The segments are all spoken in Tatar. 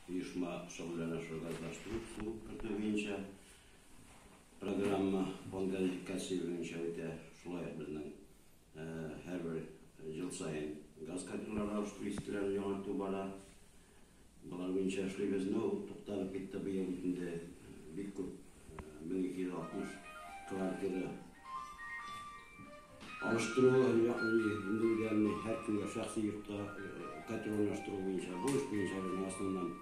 оешма шөгыльләнә шул газлаштыру, су кертү буенча программа фонд газификация буенча үтә. Шулай ук безнең һәрбер ел саен газ котеллары алыштыру, искеләрен яңарту бара. Болар буенча эшлибез. Ну, тукталып китте быел бит инде бик күп 1260 квартира алыштыру индивидуальный һәркемгә шәхси йортта котел урнаштыру буенча. Бу эш буенча безнең основном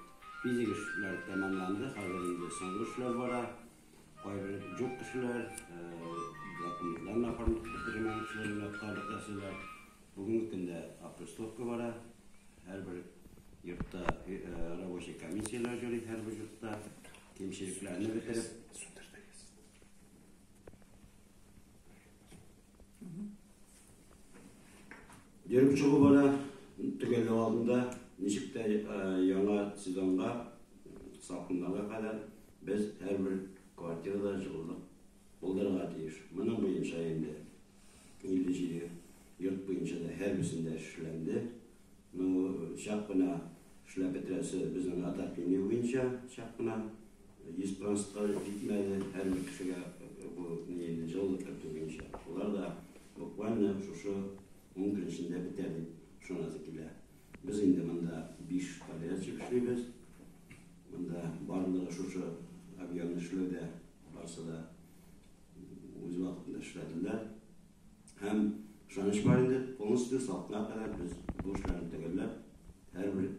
физик эшләр тәмамланды. Хәзер инде соңгы эшләр бара. Кайбер юк кешеләр, документларны оформить бетермәгән кешеләр нотариус ясыйлар. Бүгенге көндә опрессовка бара. Һәрбер йортта рабочий комиссияләр йөри, һәрбер йортта кимчелекләрне бетереп. Йөреп чыгу бара, төгәлләү алдында, ничек тә яңа сезонга, салкыннарга кадәр без һәрбер квартирада җылылык булдырырга тиеш. Моның буенча инде 57 йорт буенча да һәрберсендә эшләнде. Ну, чак кына эшләп бетерәсе безнең отопление буенча чак кына 100 процентка җитмәде һәрбер кешегә бу инде җылылык кертү буенча. Шулар да буквально шушы 10 көн эчендә бетәр дип ышанасы килә. Без инде монда 5 подрядчик эшлибез. Монда барлыгы шушы объемны эшләүдә барысы да үз вакытында эшләделәр. Һәм ышаныч бар инде, полностью салкынга кадәр без бу эшләрне төгәлләп, һәрбер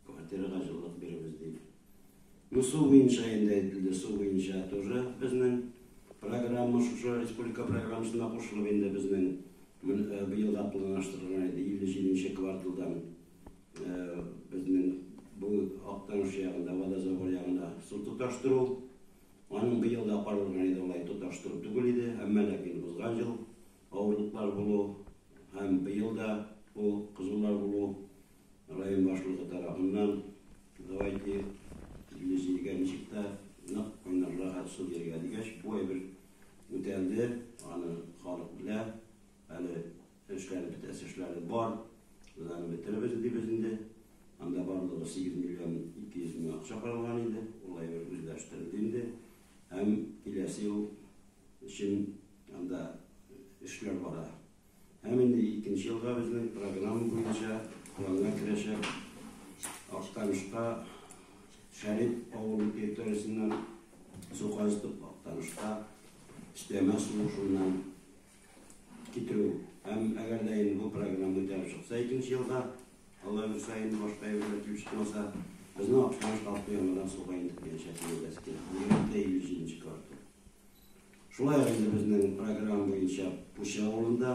квартирага җылылык бирербез дип. Ну, су буенча инде әйтелде, су буенча тоже безнең программа шушы республика программасына кушылып инде безнең быелга планлаштырылган иде 57 нче кварталдан безнең бу Актаныш ягында, водозабор ягына су тоташтыру. Аның быел да каралган иде, алай тоташтыру түгел иде, әмма ләкин узган ел авырлыклар булу һәм быел да бу кызулар булу район башлыгы тарафыннан давайте 57-гә ничек тә нык кайнарларга су бирергә дигәч, бу әйбер үтәлде, аны халык белә, әле эшләре бетәсе эшләре бар, без аны бетерербез дибез инде. Анда барлыгы 8 миллион 200 мең акча каралган иде. Ул әйбер үзләштерелде инде. Һәм киләсе ел өчен анда эшләр бара. Һәм инде икенче елга безнең программа буенча планга керәчәк Актанышка Шәрип авылы территориясеннән су казытып Актанышка өстәмә су шуннан китерү. Һәм әгәр дә инде бу программа үтәлеп чыкса икенче елга, Алла бирсә, инде башка әйберләр килеп чыкмаса, безнең Актаныш халкы яңадан суга интекмәячәк дип әйтәсе килә. Бигрәк тә 57 нче квартал. Шулай ук инде безнең программа буенча Пучы авылында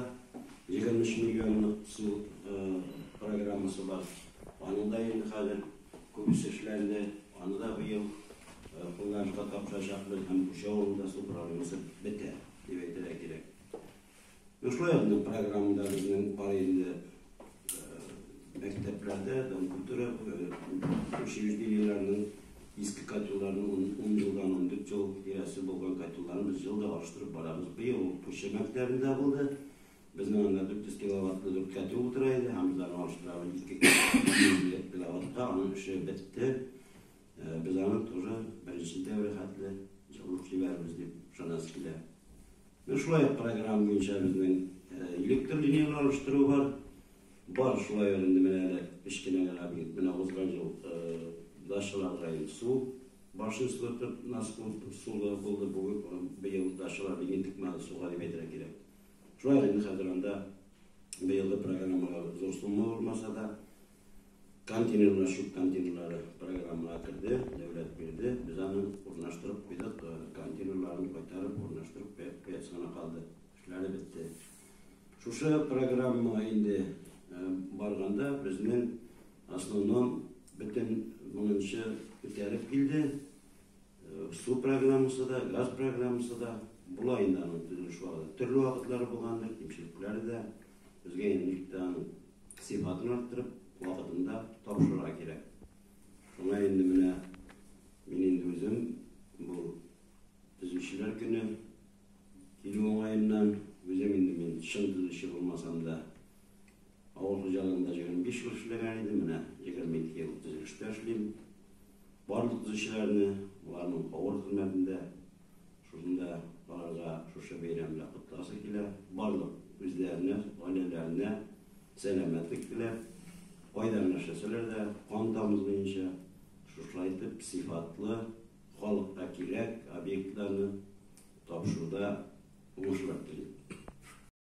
23 миллионлык су программасы бар. Аның да инде хәзер күбесе эшләнде. Аны да быел кулланышка тапшырачакбыз һәм Пучы авылында су проблемасы бетә дип әйтергә кирәк. Ну, шулай ук инде программада безнең бар инде мәктәпләрдә, дом культура учреждениеләренең иске котелларның 10 елдан 14 ел тирәсе булган котелларын без ел да алыштырып барабыз. Быел ул Пучы мәктәбендә булды. Безнең анда 400 киловаттлы дүрт котел утыра иде һәм без аны алыштырабыз 2 киловаттка. Аның эше бетте. Без аны тоже беренче сентябрь хәтле җылылык җибәрербез дип ышанасы килә. Ну, шулай ук программа буенча безнең электр линияләр алыштыру бар. Бар шулай ук инде менә әле кечкенә генә бит менә узган ел дачаларга инде су башенство сулы булды бүген быел дачалар бик интекмәде суга дип әйтергә кирәк. Шулай ук инде хәзер анда быелгы программага зур сумма булмаса да, Контейнерлар, чүп контейнерлары программага керде, дәүләт бирде. Без аны урнаштырып куйдык, контейнерларын кайтарып урнаштырып куясы гына калды. Эшләре бетте. Шушы программа инде барганда безнең основном бөтен моңынчы күтәреп килде. Су программасы да, газ программасы да була инде аның төзелеш вакыты. Төрле вакытлары булгандыр, кимчелекләре дә. Безгә инде ничек тә аның сыйфатын арттырып, вакытында тапшырырга кирәк. Шуңа инде менә мин инде үзем бу төзүчеләр көне килү уңаеннан үзем инде мин чын төзүче булмасам да, авыл хуҗалыгында 25 ел эшләгән идем, менә 22 ел төзелештә эшлим. Барлык төзүчеләрне аларның авыр хезмәтендә, шушында аларга шушы бәйрәм белән котласы килә. Барлык үзләренә, гаиләләренә сәламәтлек теләп, кайда гына эшләсәләр дә, кан тамызмыйнча, шушылай итеп сыйфатлы, халыкка кирәк объектларны тапшыруда уңышлар телим.